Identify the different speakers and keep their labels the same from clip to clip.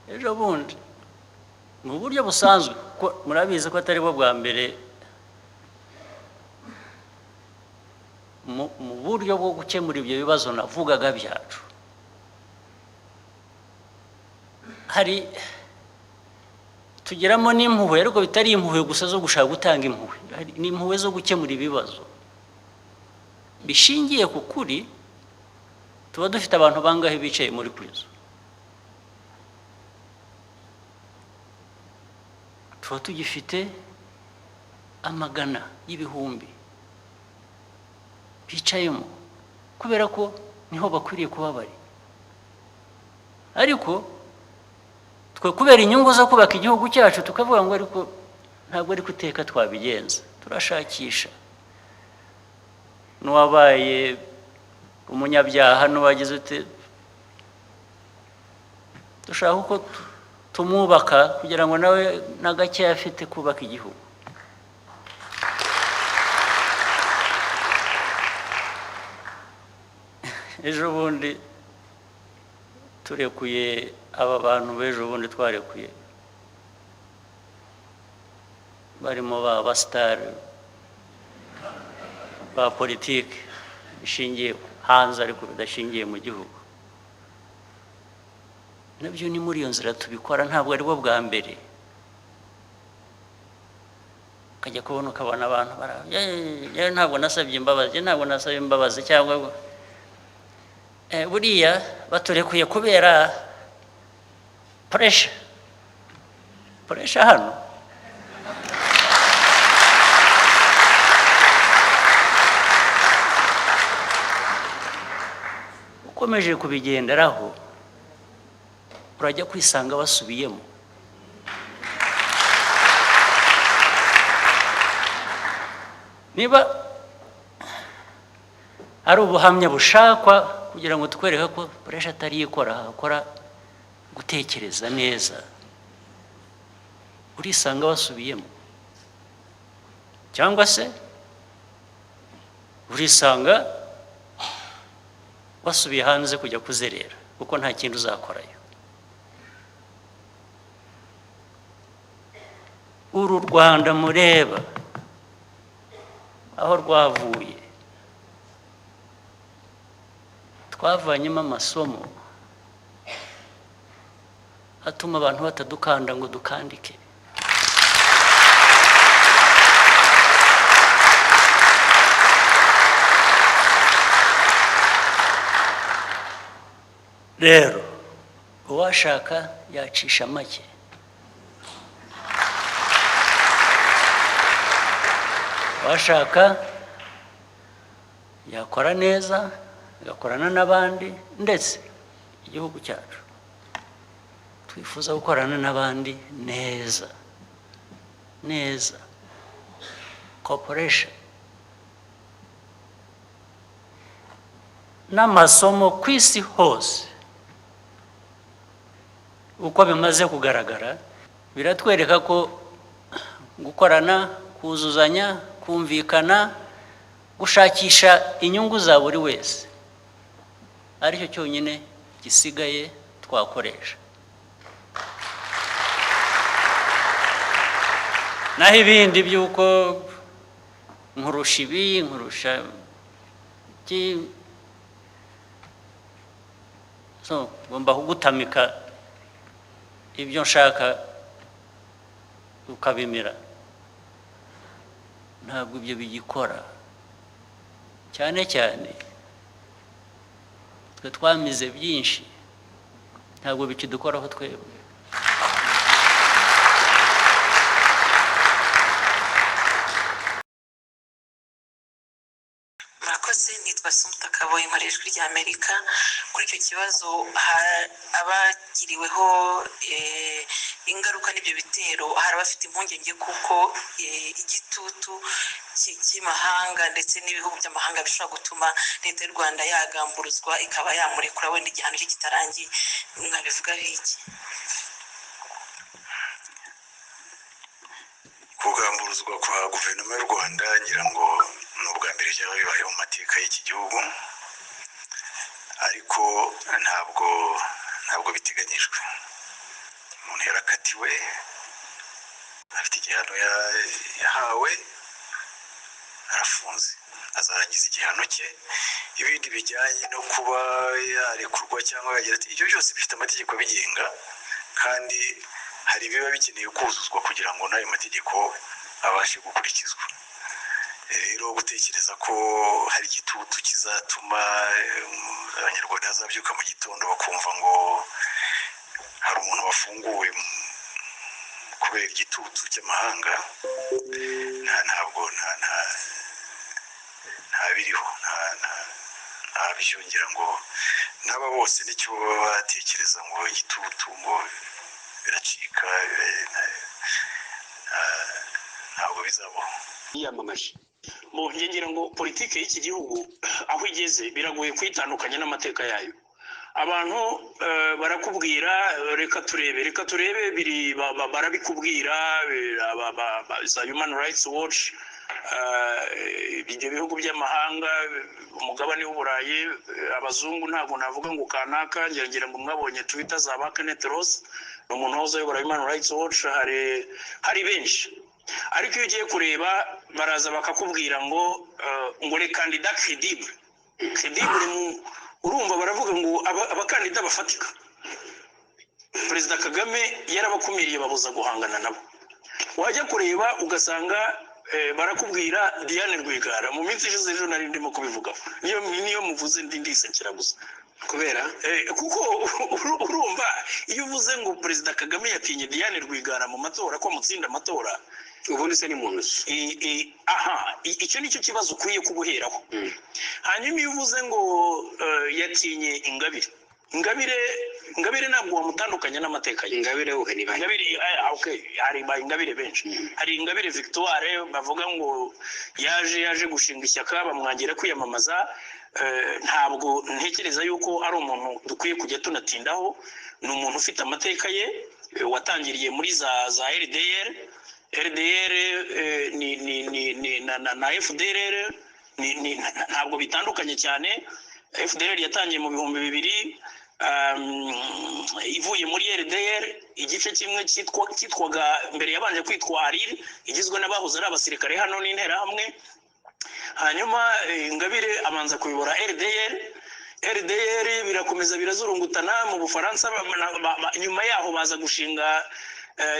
Speaker 1: Ejo bundi mu buryo busanzwe, kuko murabizi ko atari bo bwa mbere mu buryo bwo gukemura ibyo bibazo navugaga byacu, hari tugeramo n'impuhwe, ariko bitari impuhwe gusa zo gushaka gutanga impuhwe, ni impuhwe zo gukemura ibibazo bishingiye ku kuri. Tuba dufite abantu bangahe bicaye muri prison? Tuba tugifite amagana y'ibihumbi bicayemo, kubera ko niho bakwiriye kuba bari. Ariko twe kubera inyungu zo kubaka igihugu cyacu tukavuga ngo ariko ntabwo ari guteka twabigenza, turashakisha n'uwabaye umunyabyaha n'uwagize ute, dushaka uko tumwubaka kugira ngo nawe na gake afite kubaka igihugu. Ejo bundi turekuye aba bantu b'ejo bundi twarekuye barimo ba basitari ba politiki ishingiye hanze ariko bidashingiye mu gihugu, nabyo ni muri iyo nzira tubikora, ntabwo ari bo bwa mbere. Ukajya kubona ukabona abantu ntabwo nasabye imbabazi, ntabwo nasabye imbabazi, cyangwa buriya baturekuye kubera puresha puresha hano. Ukomeje kubigenderaho urajya kwisanga basubiyemo. Niba ari ubuhamya bushakwa kugira ngo tukwereke ko puresha atari ikora, hakora gutekereza neza, urisanga basubiyemo, cyangwa se urisanga wasubiye hanze kujya kuzerera kuko nta kindi uzakorayo. Uru Rwanda mureba aho rwavuye, twavanyemo amasomo atuma abantu batadukanda ngo dukandike. Rero uwashaka yacisha make, uwashaka yakora neza, agakorana n'abandi, ndetse igihugu cyacu twifuza gukorana n'abandi neza neza, cooperation n'amasomo ku isi hose uko bimaze kugaragara biratwereka ko gukorana, kuzuzanya, kumvikana, gushakisha inyungu za buri wese aricyo cyonyine gisigaye twakoresha. Naho ibindi by'uko nkurusha ibi, nkurusha iki, so ngomba kugutamika ibyo nshaka ukabimira, ntabwo ibyo bigikora. Cyane cyane twe twamize byinshi, ntabwo bikidukoraho twebwe.
Speaker 2: Murakoze, nitwa Sumuta Kaboyi, nkorera Ijwi rya Amerika. Kuri icyo kibazo, abagiriweho ingaruka n'ibyo bitero hari abafite impungenge kuko igitutu cy'imahanga ndetse n'ibihugu by'amahanga bishobora gutuma leta y'u Rwanda yagamburuzwa ikaba yamurekura wenda igihano cye kitarangiye. Mwabivugaho iki?
Speaker 3: Kugamburuzwa kwa guverinoma y'u Rwanda ngira ngo ni ubwa mbere byaba bibaye mu mateka y'iki gihugu, ariko ntabwo biteganyijwe. Umuntu yarakatiwe, afite igihano yahawe, arafunze, azarangiza igihano cye. Ibindi bijyanye no kuba yarekurwa cyangwa yagira ati, ibyo byose bifite amategeko abigenga, kandi hari ibiba bikeneye kuzuzwa kugira ngo n'ayo mategeko abashe gukurikizwa. Rero gutekereza ko hari igitutu kizatuma Abanyarwanda bazabyuka mu gitondo bakumva ngo hari umuntu wafunguwe kubera igitutu cy'amahanga, ntabwo nta biriho, nta byo. Ngira ngo n'aba bose nicyo baba batekereza, ngo igitutu, ngo biracika, ntabwo bizabaho.
Speaker 4: Yiyamamaje mu ngira ngo politiki y'iki gihugu aho igeze biragoye kuyitandukanya n'amateka yayo. Abantu barakubwira reka turebe, reka turebe, biri barabikubwira za Human Rights Watch, ibyo bihugu by'amahanga, umugabane w'Uburayi, abazungu. Ntabwo navuga ngo kanaka, ngira ngo mwabonye Twitter za ba Kenneth Roth, ni umuntu wahoze ayobora Human Rights Watch. Hari benshi, ariko iyo ugiye kureba baraza bakakubwira ngo les candidats crédibles, crédible mu urumva baravuga ngo abakandida bafatika, Perezida Kagame yarabakumiriye, babuza guhangana nabo. Wajya kureba ugasanga barakubwira Diane Rwigara. Mu minsi ishize ejo nari ndimo kubivugaho, niyo muvuze ndi ndisekera gusa.
Speaker 5: Kubera?
Speaker 4: Kuko urumva iyo uvuze ngo Perezida Kagame yatinye Diane Rwigara mu matora, ko amutsinda amatora.
Speaker 5: Ubundi se ni muntu ki?
Speaker 4: Aha, icyo nicyo kibazo ukwiye kubuheraho. Hanyuma iyo uvuze ngo yatinye Ingabire, Ingabire ntabwo wamutandukanya n'amateka ye.
Speaker 5: Ingabire uhe? Ni bane.
Speaker 4: Ingabire, okay, hari ba Ingabire benshi. Hari Ingabire Victoire bavuga ngo yaje gushinga ishyaka bamwangira kwiyamamaza. Ntabwo ntekereza yuko ari umuntu dukwiye kujya tunatindaho. Ni umuntu ufite amateka ye, watangiriye muri za RDR, RDR ni na FDLR, ni ntabwo bitandukanye cyane. FDLR yatangiye mu 2000, ivuye muri RDR, igice kimwe cyitwaga mbere, yabanje kwitwa ARIR, igizwe n'abahoze ari abasirikare hano n'Interahamwe. Hanyuma Ingabire abanza kuyobora RDR. RDR birakomeza birazurungutana mu Bufaransa, nyuma yaho baza gushinga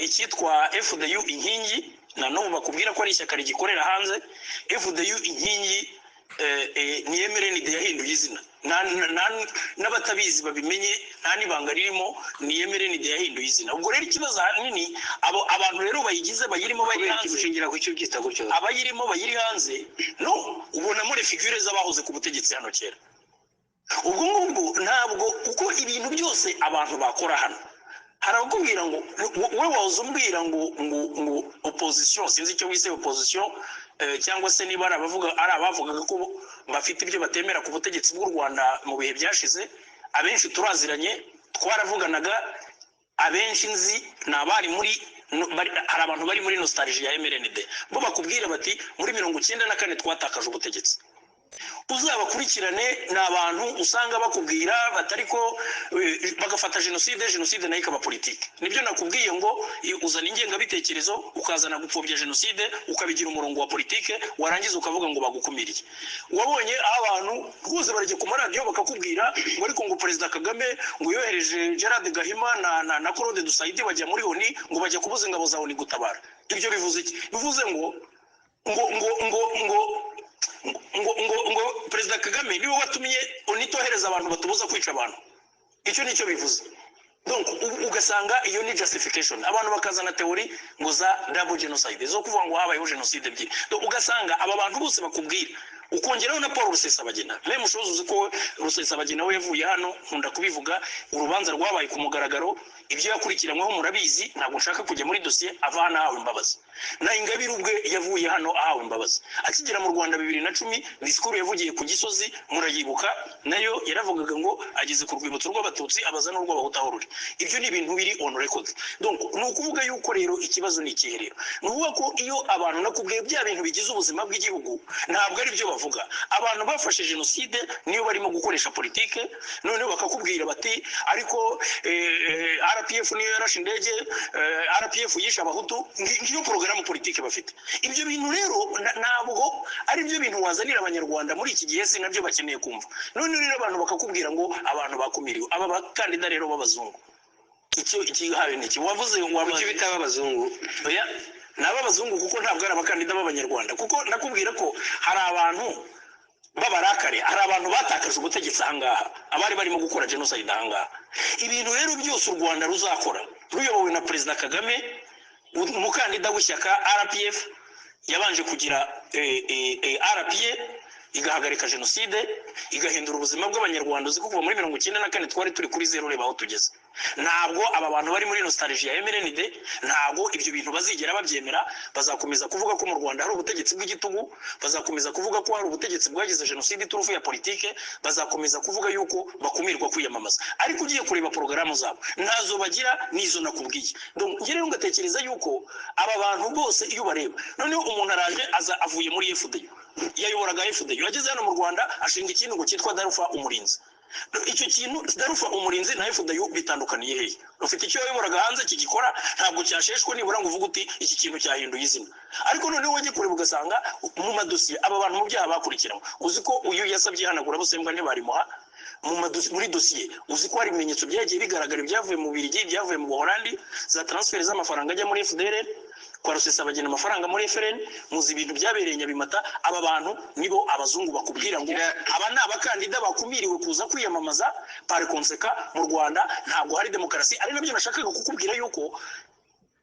Speaker 4: icyitwa FDU Inkingi, na n'ubu bakubwira ko ari ishyaka rigikorera hanze. FDU Inkingi ni MRND yahinduye izina. N'abatabizi babimenye, nta n'ibanga ririmo, ni MRND yahinduye izina. Ubwo rero ikibazo ahanini, abo abantu rero bayigize, bayirimo, bari
Speaker 5: Kubera iki
Speaker 4: hanze,
Speaker 5: ushingira ku cyo ubyita gutyo?
Speaker 4: Abayirimo bayiri hanze, no ubonamo les figures z'abahoze ku butegetsi hano kera. Ubwo ngubwo ntabwo, kuko ibintu byose abantu bakora hano, hari abakubwira ngo wowe wahoze umbwira ngo opposition, sinzi icyo wise opposition, cyangwa se niba ari abavuga, ari abavugaga ko bafite ibyo batemera ku butegetsi bw'u Rwanda mu bihe byashize. Abenshi turaziranye, twaravuganaga. Abenshi nzi ni abari muri no, hari abantu bari muri nostalgie ya MRND, bo bakubwira bati muri 94 twatakaje ubutegetsi. Uzabakurikirane, ni abantu usanga bakubwira batari ko bagafata jenoside nayo ikaba politiki. Nibyo nakubwiye ngo uzana ingengabitekerezo, ukazana gupfobya jenoside, ukabigira umurongo wa politike, warangiza ukavuga ngo bagukumiriye. Wabonye aho abantu rwose barajya ku maradiyo bakakubwira ngo ariko ngo Perezida Kagame ngo yohereje Gerard Gahima na Claude Dusaidi bajya muri ONU, ngo bajya kubuza ingabo za ONU gutabara. Ibyo bivuze iki? Bivuze ngo Perezida Kagame niwe watumye ONU itohereza abantu batubuza kwica abantu. Icyo nicyo bivuze. Donc ugasanga iyo ni justification, abantu bakazana théorie ngo za double genocide, zo kuvuga ngo habayeho jenoside ebyiri. Donc ugasanga aba bantu bose bakubwira, ukongeraho na Paul Rusesabagina, même chose. Uzi ko Rusesabagina we yavuye hano, nkunda kubivuga, urubanza rwabaye ku mugaragaro, ibyo yakurikiranyweho murabizi, ntabwo nshaka kujya muri dosiye, ava hano ahawe imbabazi. Na Ingabire ubwe yavuye hano ahawe imbabazi. Akigera mu Rwanda 2010, disikuru yavugiye ku Gisozi murayibuka, nayo yaravugaga ngo ageze ku rwibutso rw'Abatutsi, abaza n'urw'Abahutu aho ruri. Ibyo ni ibintu biri on record. Donc ni ukuvuga yuko rero ikibazo ni ikihe? Rero ni ukuvuga ko iyo abantu nakubwiye bya bintu bigize ubuzima bw'igihugu, ntabwo ari byo bavuga. bavuga. Abantu bafashe jenoside niyo barimo gukoresha politike, noneho bakakubwira bati ariko RPF niyo yarashe indege, RPF yishe Abahutu. Ngiyo porogaramu politike bafite. Ibyo bintu rero ntabwo ari byo bintu wazanira Abanyarwanda muri iki gihe, si nabyo bakeneye kumva. Noneho rero abantu bakakubwira ngo abantu bakumiriwe. Aba bakandida rero b'abazungu, icyo ikihawe ni iki wavuze?
Speaker 5: Kuki bitaba abazungu?
Speaker 4: Oya, ni ab'abazungu kuko ntabwo ari abakandida b'Abanyarwanda, kuko ndakubwira ko hari abantu b'abarakare, hari abantu batakaje ubutegetsi ahangaha, abari barimo gukora jenoside ahangaha. Ibintu rero byose u Rwanda ruzakora ruyobowe na Perezida Kagame, umukandida w'ishyaka RPF, yabanje kugira RPA igahagarika jenoside, igahindura ubuzima bw'Abanyarwanda. Uzi ko kuva muri 94 twari turi kuri zero, reba aho tugeze. Ntabwo aba bantu bari muri nostalgie ya MRND, ntabwo ibyo bintu bazigera babyemera. Bazakomeza kuvuga ko mu Rwanda hari ubutegetsi bw'igitugu, bazakomeza kuvuga ko hari ubutegetsi bwagize jenoside iturufu ya politike, bazakomeza kuvuga yuko bakumirwa kwiyamamaza. Ariko ugiye kureba porogaramu zabo, ntazo bagira, nizo nakubwiye. Donc njye rero ngatekereza yuko aba bantu bose iyo ubareba, noneho umuntu araje, aza avuye muri FDU, yayoboraga FDU, ageze hano mu Rwanda ashinga ikintu ngo cyitwa DALFA Umurinzi. Icyo kintu DALFA Umurinzi na FDU bitandukaniye hehe? Ufite icyo wayoboraga hanze kigikora, ntabwo cyasheshwe nibura ngo uvuge uti iki kintu cyahinduye izina. Ariko noneho wajya kureba ugasanga mu madosiye aba bantu, mu byaha bakurikiranywe, uzi ko uyu yasabye ihanagurabusembwa ntibarimuha muri dosiye? Uzi ko hari ibimenyetso byagiye bigaragara, ibyavuye mu Bubiligi, ibyavuye mu Buholandi, za transfert z'amafaranga ajya muri FDLR, kwa Rusesabagina, amafaranga muri FLN? Muzi ibintu byabereye Nyabimata. Aba bantu nibo abazungu bakubwira ngo aba ni abakandida bakumiriwe kuza kwiyamamaza. Par conséquent mu Rwanda ntabwo hari demokarasi. Ari nabyo nashakaga kukubwira yuko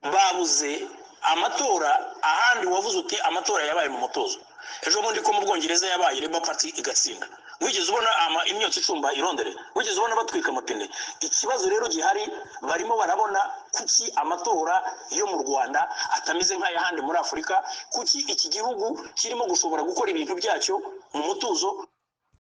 Speaker 4: babuze amatora. Ahandi wavuze uti amatora yabaye mu mutuzo ejo bundi, ko mu Bwongereza yabaye, Labour Party igatsinda, wigeze ubona imyotsi icumba i Londres? Wigeze ubona batwika amapine? Ikibazo rero gihari, barimo barabona kuki amatora yo mu Rwanda atameze nk'ay'ahandi muri Afurika, kuki iki gihugu kirimo gushobora gukora ibintu byacyo mu mutuzo.